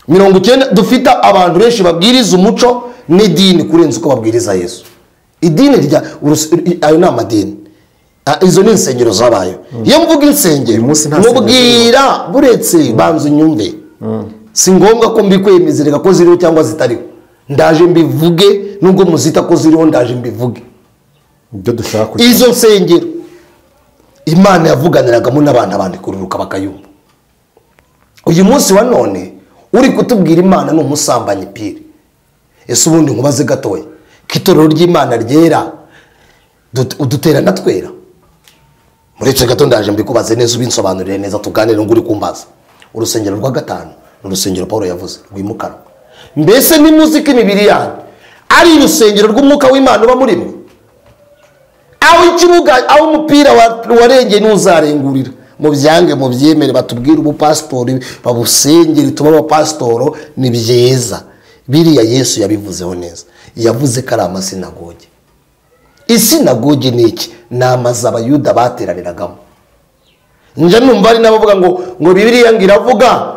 90 dufite abantu benshi babwiriza umuco n'idini kurenza uko babwiriza Yesu. Idini rya ayo ni amadini, izo ni insengero zabayo. Iyo mvuga insengero mubwira buretse banzu nyumve, si ngombwa ko mbikwemezereka ko ziriho cyangwa zitariho, ndaje mbivuge nubwo muzita ko ziriho, ndaje mbivuge. Izo nsengero Imana yavuganiragamo n'abantu, abandi kururuka bakayumva. Uyu munsi wa none uri kutubwira Imana ni umusambanyi pire. Ese ubundi nkubaze gatoya, ko itorero ry'Imana ryera uduterana twera? Muretse gato ndaje mbikubaze neza, ubinsobanurire neza, tuganire ngo uri kumbaza. Urusengero rwa gatanu ni urusengero Paulo yavuze rwimukanwa. Mbese ni muziki imibiri yanyu ari urusengero rw'umwuka w'Imana uba muri mwe? Aho ikibuga, aho umupira warengeye ntuzarengurira, mubyange mubyemere, batubwire ubupasitori babusengere, tuba abapasitoro ni byiza. Biriya Yesu yabivuzeho neza, yavuze ko ari amasinagoge. Isinagoge ni iki? Ni amazu Abayuda bateraniragamo. Njya numva ari n'abavuga ngo Bibiliya ngo iravuga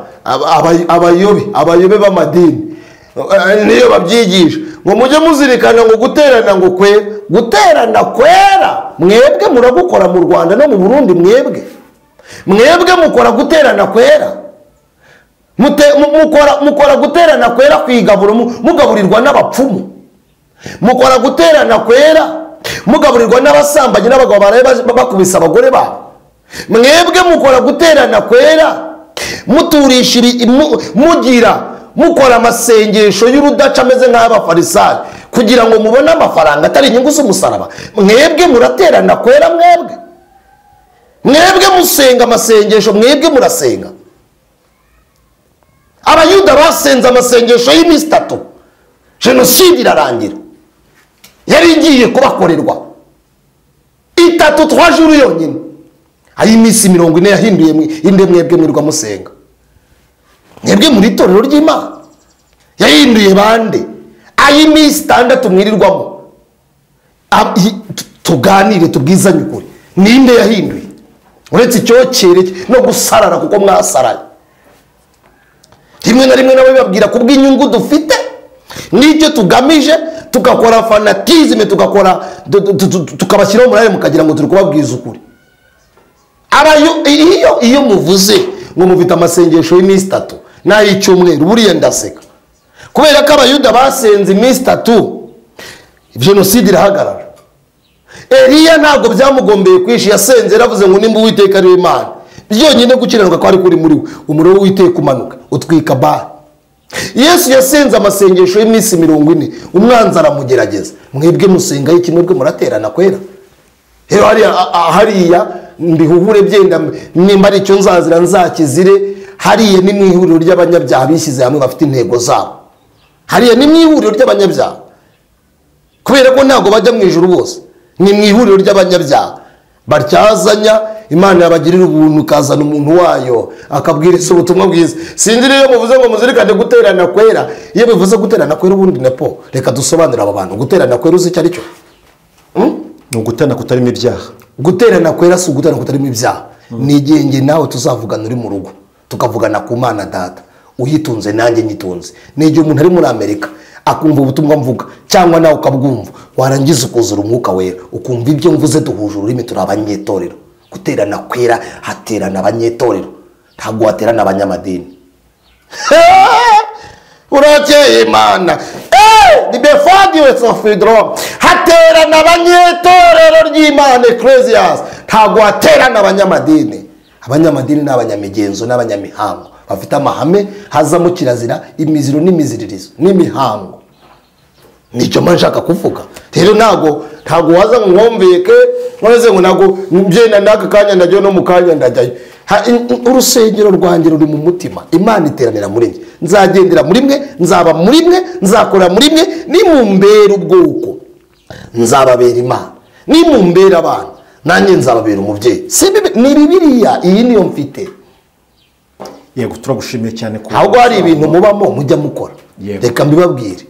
abayobe b'amadini niyo babyigisha, ngo mujye muzirikana ngo guterana ngo kwe guterana kwera. Mwebwe muragukora mu Rwanda no mu Burundi, mwebwe mukora guterana kwera, mukora guterana kwera kwigabura, mugaburirwa n'abapfumu, mukora guterana kwera mugaburirwa n'abasambanyi n'abagabo baraye bakubisa abagore babo. Mwebwe mukora guterana kwera muturisha mugira mukora amasengesho y'urudaca ameze nk'abafarisayo kugira ngo mubone amafaranga atari inyungu z'umusaraba. Mwebwe muraterana kwera, mwebwe musenga amasengesho, mwebwe murasenga. Abayuda basenze amasengesho y'iminsi itatu, jenoside irarangira, yari igiye kubakorerwa itatu 3 jours yonyine. Ayi iminsi 40 yahinduye inde? Mwebwe mwirwa musenga, mwebwe muri itorero ry'Imana yahinduye bande? Ayi iminsi 6 mwirirwamo, tuganire tubwizanye ukuri, ninde yahinduye uretse icyokere no gusarara? Kuko mwasaraye rimwe na rimwe nabo babwira kubw'inyungu dufite n'icyo tugamije, tugakora fanatisme, tugakora tukabashyiraho umurare, mukagira ngo turi kubabwiza ukuri. Iyo muvuze ngo mufite amasengesho y'iminsi 3 n'ay'icyumweru, buriya ndaseka, kubera ko Abayuda basenze iminsi 3 jenoside irahagarara. Eliya ntabwo byamugombeye kwishi, yasenze yaravuze ngo nimba Uwiteka ari Imana byonyine gukiranuka ko ari kuri muri we, umuriro w'Uwiteka umanuka utwika Baali. Yesu yasenze amasengesho y'iminsi 40, umwanzi aramugerageza. Mwebwe musenga iki? Mwebwe muraterana kwera. Hariya mbihuhure byenda nimba ari icyo nzazira nzakizire. Hariya ni mu ihuriro ry'abanyabyaha bishyize hamwe bafite intego zabo. Hariya ni mu ihuriro ry'abanyabyaha, kubera ko ntabwo bajya mu ijuru bose, ni mu ihuriro ry'abanyabyaha batyazanya. Imana yabagirira ubuntu ikazana umuntu wayo akabwiriza ubutumwa bwiza. Sinzi rero muvuze ngo muzirikane guterana kwera. Iyo bivuze guterana kwera ubundi nepo, reka dusobanurire aba bantu guterana kwera uzi icyo ari cyo. Ni uguterana kutarimo ibyaha. Guterana kwera si uguterana kutarimo ibyaha, ni igihe njye nawe tuzavugana uri mu rugo, tukavugana ku Mana Data uyitunze nanjye nyitunze. Ni igihe umuntu ari muri Amerika akumva ubutumwa mvuga cyangwa nawe ukabwumva, warangiza ukuzura umwuka wera, ukumva ibyo mvuze duhuje ururimi, turi abanyetorero. Guterana kwera haterana abanyetorero, ntabwo haterana abanyamadini. Urakeye Imana ni befadiwe sofidro, haterana abanyetorero ry'Imana ecclesias, ntabwo haterana abanyamadini. Abanyamadini ni abanyamigenzo n'abanyamihango bafite amahame, hazamo kirazira, imiziro n'imiziririzo n'imihango. Nicyo mba nshaka kuvuga. Rero ntabwo waza ngo nkomveke nkomeze ngo ntabwo mbyenda n'aka kanya ndajyayo no mu kanya ndajyayo. Urusengero rwanjye ruri mu mutima, Imana iteranira muri njye, nzagendera muri mwe, nzaba muri mwe, nzakora muri mwe. Nimumbera ubwoko nzababera Imana, nimumbera abana nanjye nzababera umubyeyi. Ni Bibiliya iyi niyo mfite. Yego, turagushimiye cyane. Ahubwo hari ibintu mubamo mujya mukora, reka mbibabwire.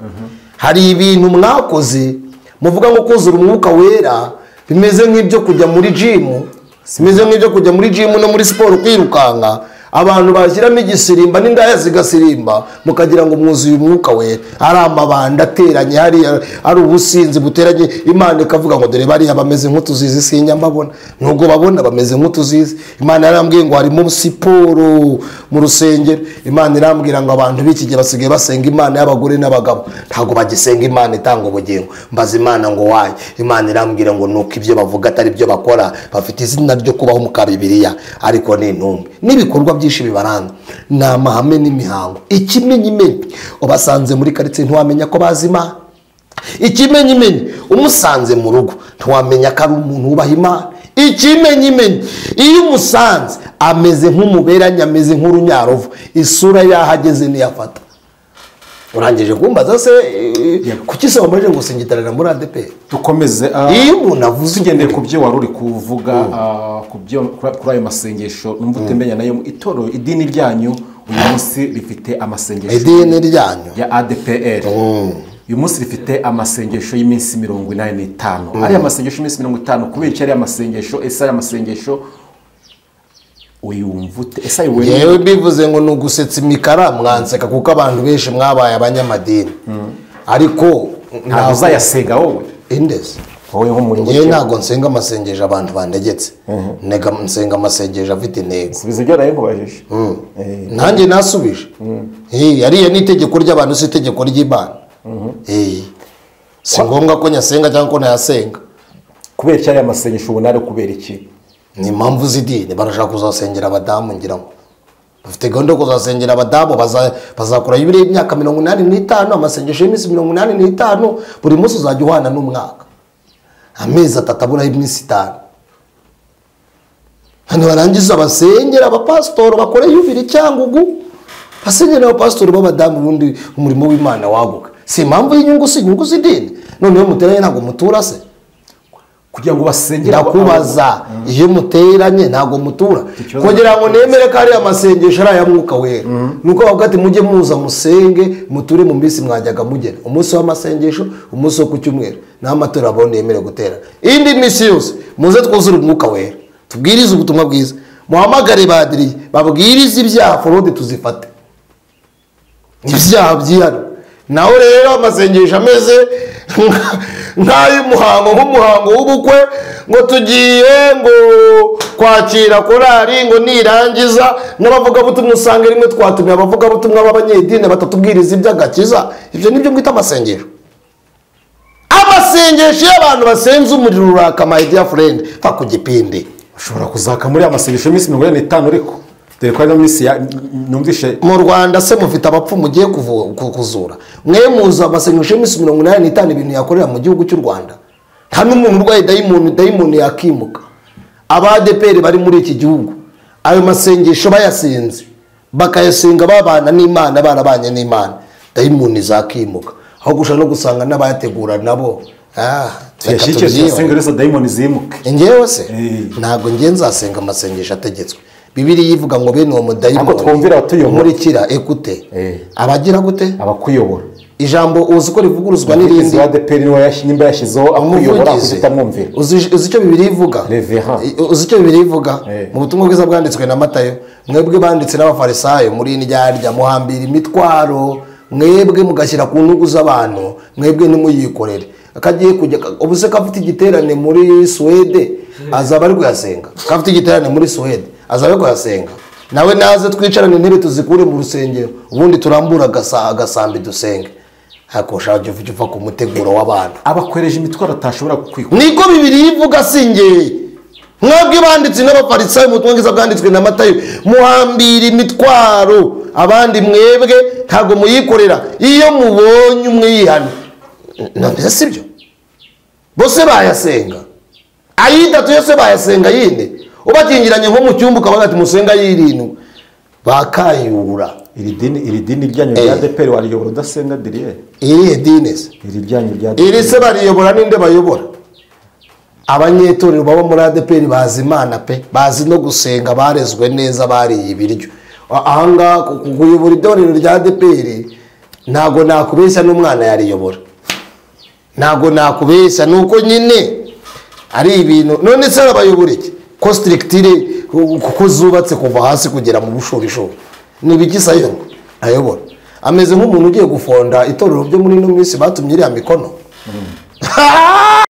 Hari ibintu mwakoze muvuga ngo kuzura umwuka wera bimeze nk'ibyo kujya muri jimu, bimeze nk'ibyo kujya muri jimu no muri siporo kwirukanka, abantu bashyiramo igisirimba n'indaya zigasirimba, mukagira ngo mwuzuye umwuka wera. Ari amabanda ateranye, ari ubusinzi buteranye. Imana ikavuga ngo dore bariya bameze nk'utuzizi, sinya mbabona, nubwo babona bameze nk'utuzizi. Imana yarambwiye ngo harimo siporo mu rusengero. Imana irambwira ngo abantu b'iki gihe basigaye basenga Imana y'abagore n'abagabo, ntabwo bagisenga Imana itanga ubugingo. Mbaza Imana ngo wayi, Imana irambwira ngo nuko ibyo bavuga atari byo bakora, bafite izina ryo kubaho mu Bibiliya ariko ni intumbi n'ibikorwa byinshi bibaranga, ni amahame n'imihango. Ikimenyimenyi ubasanze muri karitsiye ntiwamenya ko bazi Imana. Ikimenyimenyi umusanze mu rugo ntiwamenya ko ari umuntu wubaha Imana. Ikimenyimenyi iyo umusanze ameze nk'umuberanya, ameze nk'urunyarovu, isura yahageze niyafata. Urangije kumbaza se kuki se wambaje ngo singitarana muri ADP? Dukomeze. Iyo umuntu avuze ugendeye ku byo wari uri kuvuga, ku byo kuri ayo masengesho numva utemenya nayo, itorero idini ryanyu uyu munsi rifite amasengesho. Idini ryanyu ya ADPR uyu munsi rifite amasengesho y'iminsi 85. Ari amasengesho y'iminsi 50, kubera iki ari amasengesho? Ese ari amasengesho uyumvute? Ese ayo yewe bivuze ngo ni ugusetsa imikara mwanseka, kuko abantu benshi mwabaye abanyamadini. Ariko ntabwo uzayasenga wowe indeze wowe nk'umuyobozi. Ngewe ntabwo nsenga amasengesho abantu bandegetse, nsenga amasengesho afite intego. Subiza ibyo nayo nkubajije. Nanjye nasubije. Ariya ni itegeko ry'abantu, si itegeko ry'Imana. Si ngombwa ko nyasenga cyangwa ko nayasenga. Kubera iki ari amasengesho ubona ari kubera iki? Ni impamvu z'idini. Barashaka kuzasengera abadamu, ngira ngo bafite gahunda yo kuzasengera abadamu, bazakora yubile y'imyaka 85, amasengesho y'iminsi 85, buri munsi uzajya uhana n'umwaka, amezi atatu aburaho iminsi 5. Hano barangiza basengera abapasitori bakore yubile Cyangugu, basengera abapasitori b'abadamu, ubundi umurimo w'Imana waguka. Si impamvu y'inyungu, si inyungu z'idini. Noneho muteranye ntabwo mutura se kugira ngo basengere. Ndakubaza, iyo muteranye ntabwo mutura kugira ngo nemere ko ari amasengesho ari aya mwuka wera. Nuko bavuga ati mujye muza musenge muture mu minsi mwajyaga mugera, umunsi w'amasengesho, umunsi wo ku cyumweru, n'amatorero abone yemere gutera. Indi minsi yose muze twuzure umwuka wera, tubwirize ubutumwa bwiza, muhamagare badiriye babwirize ibyaha, forode tuzifate ibyaha byihano. Naho rero amasengesho ameze nk'ay'umuhango, nk'umuhango w'ubukwe, ngo tugiye ngo kwakira korari ngo nirangiza, n'abavugabutumwa usanga rimwe twatumiye abavugabutumwa b'abanyedini batatubwiriza iby'agakiza. Ibyo nibyo mwita amasengesho. Amasengesho y'abantu basenze umuriro uraka, my dear friend, fa ku gipindi. Ushobora kuzaka muri amasengesho y'iminsi 45, ariko dore ko ari minsi numvishe mu Rwanda se mufite abapfu mugiye kuzura. Mwe muza amasengesho y'iminsi 85 ibintu yakorera mu gihugu cy'u Rwanda. Nta n'umuntu urwaye dayimoni, dayimoni yakimuka. Abadeperi bari muri iki gihugu ayo masengesho bayasenze bakayasenga babana n'Imana, barabanye n'Imana, dayimoni zakimuka. Aho gushaka no gusanga n'abayategura nabo ngewe se ntabwo ngiye nzasenga amasengesho ategetswe. Bibiliya ivuga ngo bene uwo mudayimoni nkurikira ekute abagira gute abakuyobora. Ijambo uzi ko rivuguruzwa n'irindi nimba yashyizeho akuyobora kutamwumvira. Uzi icyo Bibiliya ivuga? Uzi icyo Bibiliya ivuga mu butumwa bwiza bwanditswe na Matayo? Mwebwe banditse n'abafarisayo muri indyarya, muhambira imitwaro mwebwe mugashyira ku ntugu z'abantu, mwebwe ntimuyikorere. Akagiye kujya ubu se kafite igiterane muri Suwede azaba ari kuyasenga, kafite igiterane muri Suwede azaba ari kuyasenga. Nawe naze twicarane intebe tuzikure mu rusengero, ubundi turambura agasambi dusenge. Hakosha ujya ku muteguro w'abantu abakwereje imitwaro atashobora kukwikura. Niko Bibiliya ivuga, singe mwebwe banditse n'abafarisayo mu butumwa bwiza bwanditswe na Matayo, muhambira imitwaro abandi mwebwe ntabwo muyikorera. Iyo mubonye umwe yihana, none si byo bose bayasenga ayitatu yose bayasenga yinde ubakingiranye nko mu cyumba ukabaga ati musenga yirindwi bakayura. Iri dini ryanyu rya ADEPR wariyobora udasenga diriye? Irihe dini se? Iri ryanyu rya ADEPR. Iri se bariyobora ninde bayobora? Abanyetorero baba muri ADEPR bazi Imana pe, bazi no gusenga, barezwe neza, bariye ibiryo. Ahanga kuyobora itorero rya ADEPR ntago nakubeshya n'umwana yariyobora. Ntago nakubeshya nuko nyine ari ibintu. None se abayobora iki? Ko structure kuko zubatse kuva hasi kugera mu bushorishori. Ni bigisa yo ayobora. Ameze nk'umuntu ugiye gufonda itorero byo muri no minsi batumye iriya mikono.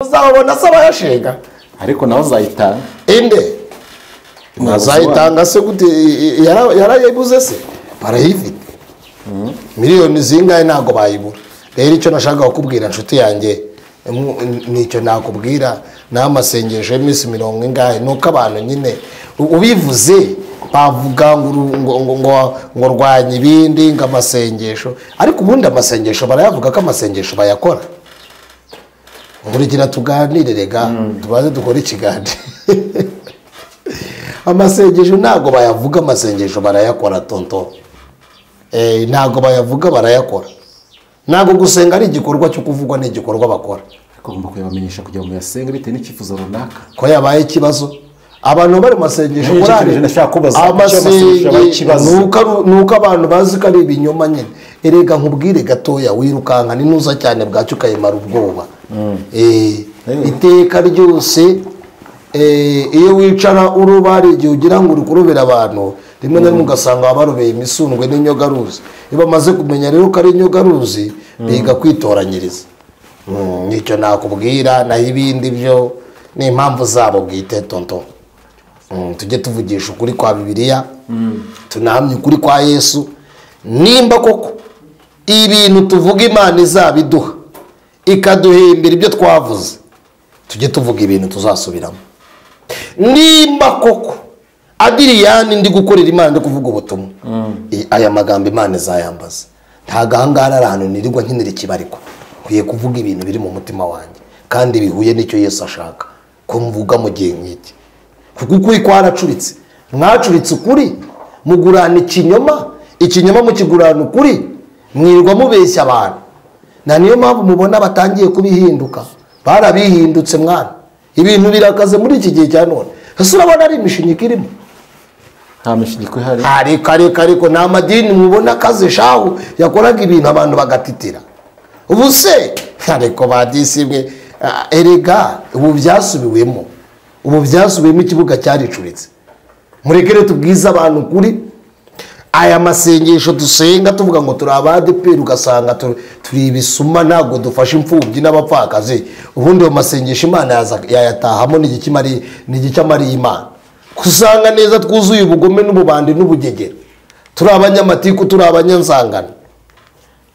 Uzabona saba yashenga ariko nawe uzayitanga. Inde nazayitanga se gute? Yarayibuze se? Barayifite. Miliyoni zingahe ntago bayibura. Rero icyo nashaka kukubwira nshuti yanjye nicyo nakubwira n'amasengesho y'iminsi mirongo ingahe nuko abantu nyine ubivuze bavuga ngo rwanya ibindi ngo amasengesho, ariko ubundi amasengesho barayavuga ko amasengesho bayakora. Nkurikira tuganire rega tubaze dukore ikiganiro. Amasengesho ntago bayavuga, amasengesho barayakora tonto. Ntago bayavuga barayakora. Ntago gusenga ari igikorwa cyo kuvugwa n'igikorwa bakora. Ariko ugomba kuyabamenyesha kugira ngo muyasenge bitewe n'icyifuzo runaka. Ko yabaye ikibazo abantu bari masengesho korari nuko abantu bazi ko ari ibinyoma nyine. Erega nkubwire gatoya wirukanka ninuza cyane bwacyo ukayimara ubwoba. Iteka ryose iyo wicara urubari igihe ugira ngo uri kurobera abantu rimwe na rimwe ugasanga barobeye imisundwe n'inyogaruzi. Iyo bamaze kumenya rero ko ari inyogaruzi biga kwitoranyiriza. Nicyo nakubwira, naho ibindi byo ni impamvu zabo bwite tonto. Tujye tuvugisha ukuri kwa Bibiliya, tunahamye ukuri kwa Yesu. Nimba koko ibintu tuvuga Imana izabiduha ikaduhembera ibyo twavuze, tujye tuvuga ibintu tuzasubiramo. Nimba koko Adiriyani ndi gukorera Imana ndi kuvuga ubutumwa, aya magambo Imana izayambaza. Ntago ahangaha ari ahantu nirirwa nkinira ikibariko. Nkwiye kuvuga ibintu biri mu mutima wanjye kandi bihuye n'icyo Yesu ashaka ko mvuga mu gihe nk'iki. Kuko ukuri kwaracuritse, mwacuritse ukuri mugurana ikinyoma, ikinyoma mukigurana ukuri, mwirwa mubeshya abantu. Na niyo mpamvu mubona batangiye kubihinduka, barabihindutse mwana. Ibintu birakaze muri iki gihe cya none. Ese urabona ari imishinyiko irimo? Nta mishinyiko ihari. Ariko ariko nta madini mubona akaze shahu yakoraga ibintu abantu bagatitira. Ubu se ariko badisimwe erega ubu byasubiwemo. Ubu byasubiyemo, ikibuga cyaricuritse. Murekere tubwize abantu kuri aya masengesho dusenga tuvuga ngo turi abadeperi, ugasanga turi ibisuma, ntabwo dufashe imfubyi n'abapfakazi. Ubundi ayo masengesho Imana yayatahamo n'igice amariye Imana. Kusanga neza twuzuye ubugome n'ububandi n'ubugegera, turi abanyamatiku, turi abanyanzangano.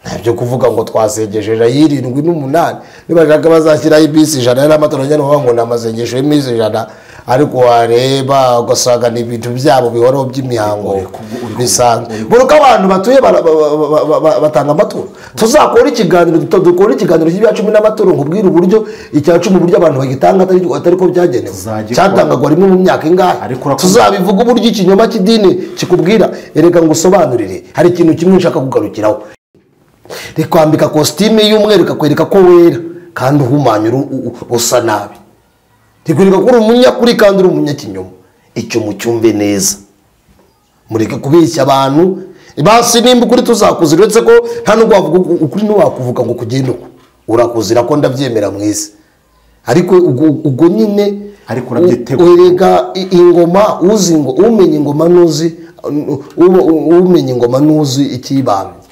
Ntabyo kuvuga ngo twasengesheje ayirindwi n'umunani, nibashaka bazashyiraho iminsi 100 y'amatora njyana bavuga ngo ni amasengesho y'iminsi 100. Ariko wareba ugasanga ni ibintu byabo bihoraho by'imihango bisanzwe. Buri uko abantu batuye batanga amaturo. Tuzakora ikiganiro, dukora ikiganiro cy'ibya cumi n'amaturo, nkubwire uburyo icya cumi uburyo abantu bagitanga atari ko byagenewe. Cyatangagwa rimwe mu myaka ingahe. Tuzabivuga uburyo ikinyoma cy'idini kikubwira. Erega ngo usobanurire, hari ikintu kimwe nshaka kugarukiraho. Rikwambika kositime y'umweru ikakwereka ko wera kandi uhumanya usa nabi. Rikwereka ko uri umunyakuri kandi uri umunyakinyoma. Icyo mucyumve neza, mureke kubeshya abantu. Basi nimba ukuri tuzakuzira, uretse ko nta nubwo wavuga ukuri ntiwakuvuga ngo kugenda uko urakuzira ko ndabyemera mu isi. Ariko ubwo nyine erega ingoma uzi ngo umenya ingoma nuzi, umenya ingoma nuzi ikibambye.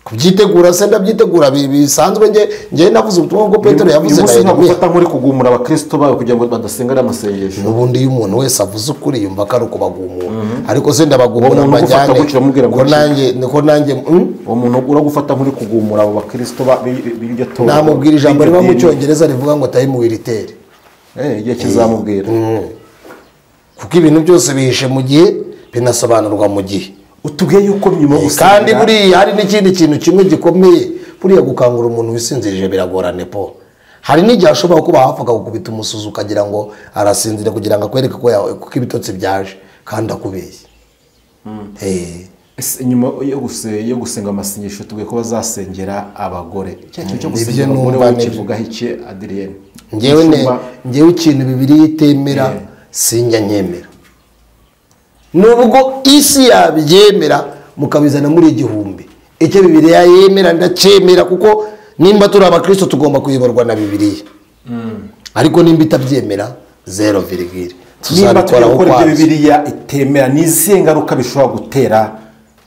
Kubyitegura se ndabyitegura bisanzwe. Nge navuze ubutumwa bwo Petero yavuze na Yeremiya. Gufata muri kugumura abakristo bawe kugira ngo badasenga amasengesho. N'ubundi iyo umuntu wese avuze ukuri yumva ko ari ukubagumura. Ariko se ndabagumura mbajyane ko nanjye niko nanjye uwo muntu uragufata muri kugumura abo bakristo b'iryo torero. Namubwira ijambo riba mu Cyongereza rivuga ngo time will tell. Igihe kizamubwira. Kuko ibintu byose bihishe mu gihe binasobanurwa mu gihe. Utubwiye yuko nyuma gusenga. Kandi buriya hari n'ikindi kintu kimwe gikomeye, buriya gukangura umuntu wisinzirije biragorane po. Hari n'igihe ashobora kuba hafi akagukubita umusuzu ukagira ngo arasinzira kugira ngo akwereke ko ibitotsi byaje kandi akubeshye. Nyuma yo gusenga amasengesho tubwiye ko bazasengera abagore. Cya kintu cyo gusenga abagore ukivugaho iki Adrienne? Ngewe ikintu Bibiliya itemera sinjya nyemera. Nubwo isi yabyemera mukabizana muri 1000, icyo Bibiliya yemera ndacyemera, kuko nimba turi abakristo tugomba kuyoborwa na Bibiliya. Ariko nimba itabyemera 0, tuzabikora uko ibyo Bibiliya itemera. Ni izihe ngaruka bishobora gutera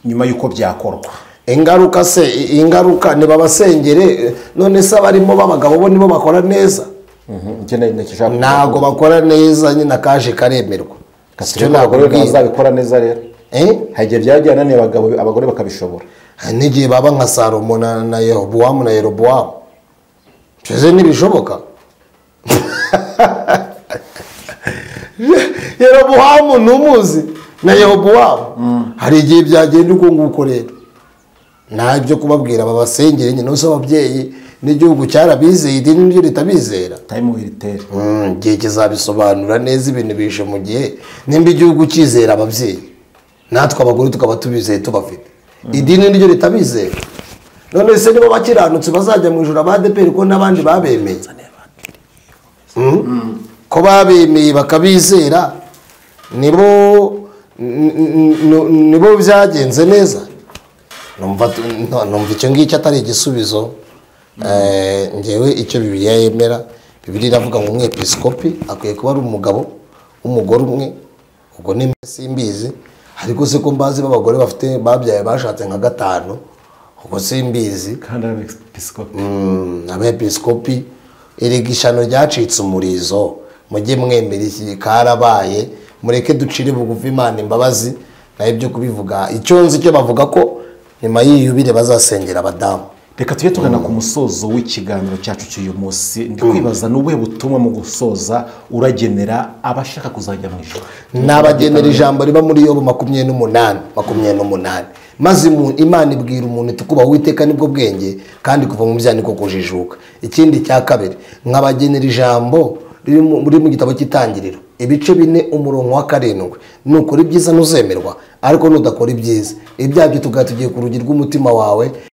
nyuma y'uko byakorwa? Ingaruka se, ingaruka ni babasengere. None se abarimo b'abagabo bo nibo bakora neza? Ntago bakora neza nyine, akaje karemerwa. Icyo ntabwo bazabikora neza rero. Hari igihe byajyana abagabo abagore bakabishobora. N'igihe baba nka Salomo na Yerobowamu na Yerobowamu. Byose ntibishoboka. Yerobowamu ntumuzi na Yerobowamu. Hari igihe byagenda uko nguko rero. Nta byo kubabwira babasengere nyine, nose ababyeyi n'igihugu cyarabizeye, idini niryo ritabizera. Time will tell. Igihe kizabisobanura neza ibintu bishe mu gihe. Nimba igihugu cyizera ababyeyi, natwe abagore tukaba tubizeye tubafite, idini niryo ritabizera. None se nibo bakiranutse bazajya mu ijuru abadeperi ko n'abandi babemeye? Ko babemeye bakabizera, nibo byagenze neza. Numva icyo ngicyo atari igisubizo. Ngewe icyo Bibiliya yemera, Bibiliya iravuga ngo umwepiskopi akwiye kuba ari umugabo w'umugore umwe. Ubwo ni simbizi, ariko se ko mbazi b'abagore bafite babyaye bashatse nka 5, ubwo simbizi. Kandi abepiskopi. Abepiskopi erega ishano ryacitse umurizo. Mujye mwemera iki karabaye, mureke ducire bugufi Imana imbabazi. Nayo ibyo kubivuga, icyo nzi cyo bavuga ko nyuma y'iyubire bazasengera abadamu. Reka tujye tugana ku musozo w'ikiganiro cyacu cy'uyu munsi. Ndi kwibaza n'ubuhe butumwa mu gusoza uragenera abashaka kuzajya mu ijuru? Nabagenera ijambo riba muri Yobu 28:28. Maze Imana ibwira umuntu iti kubaha Uwiteka nibwo bwenge, kandi kuva mu byaha niko kujijuka. Ikindi cya kabiri, nkabagenera ijambo riri mu gitabo cy'Itangiriro ibice 4 umurongo wa 7. Nukora ibyiza ntuzemerwa, ariko nudakora ibyiza ibyaha tugiye ku rugi rw'umutima wawe.